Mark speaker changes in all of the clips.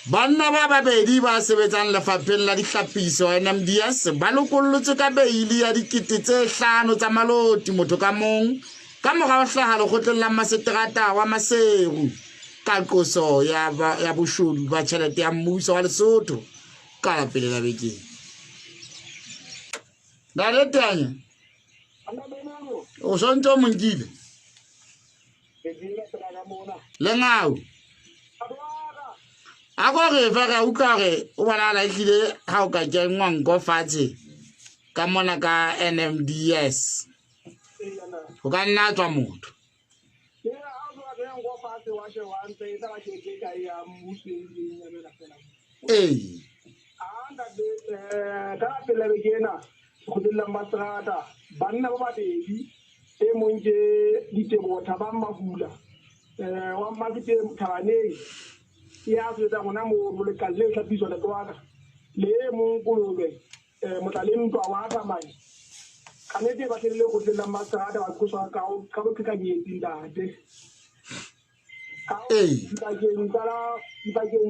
Speaker 1: Banna ba babedi ba sebetsang lefapheng la dihlapiso NMDS ba lokollotswe ka beili ya 5000 tsa maloti motho ka mong ka mora ho hlaha lekgotleng la maseterata wa Maseru ka qoso ya, ya boshodu ba tjhelete ya mmuso wa Lesotho ka la pele la bekeng. Ntate Teanya, o sontse o monkile? Lengau. A ko re fa re a utlwa gore o bonagala e tlile ga o ka kenngwa nko fatshe ka mona ka NMDS. O ka nna tswa motho. Ee.
Speaker 2: Ka la pele la beke ena lekgotleng la Mmaseterata banna ba babedi e mong ke Diteboho Thabang Mahula wa Mmasekeng Thabaneng ya sebetsang hona mono lekaleng le hlapiswa ntate wa ka le e mong Kolobe Motlaleng Ntwa wa Tsamai ka nnete ba tlile lekgotleng la Mmaseterata ba qoswa ka boqhekanyetsi ntate. Dipakeng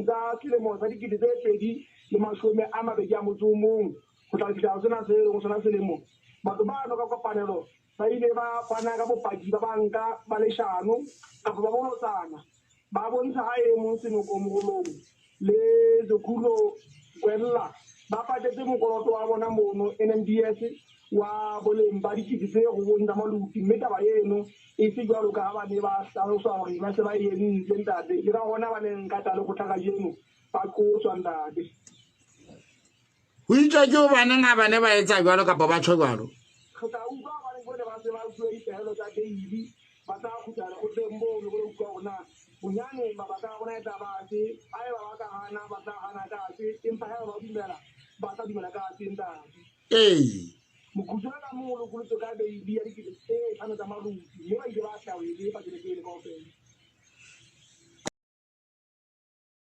Speaker 2: tsa selemo sa 2021 ho tla fihla ho sena se leng sona selemo, batho bano ka kopanelo ba ile ba fana ka bopaki ba banka ba leshano kapa ba bolotsana, ba bontsha ha e mong Senoko Morolong le Zokhulo Gwella ba patetse mokoloto wa bona mono NMDS wa boleng ba 9,000 tsa maluti mme taba eno e se jwalo ka ha ba ne ba hlalosa hore ba se ba e entse ntate. Ke ka hona ba neng ka tla lekgotla kajeno ba qoswa ntate.
Speaker 1: Ho itswa ke hobaneng ha ba ne ba etsa jwalo kapa ba tjho jwalo?
Speaker 2: Re tla utlwa hobane bone ba se ba fuwe dipehelo tsa beili, ba tla kgutla lekgotleng mono ba lo utlwa hore na bonyane mabaka a bona e tla ba afe. Haeba ba ka hana, ba tla hana ka afe, empa haeba ba dumela, ba tla dumela ka afe ntate.
Speaker 1: Ee.
Speaker 2: Mokhutswana ka mong o lokolotswe ka beili ya 5,000 tsa maluti mme ba ile ba atleha ho e lefa tjhelete eno kaofela.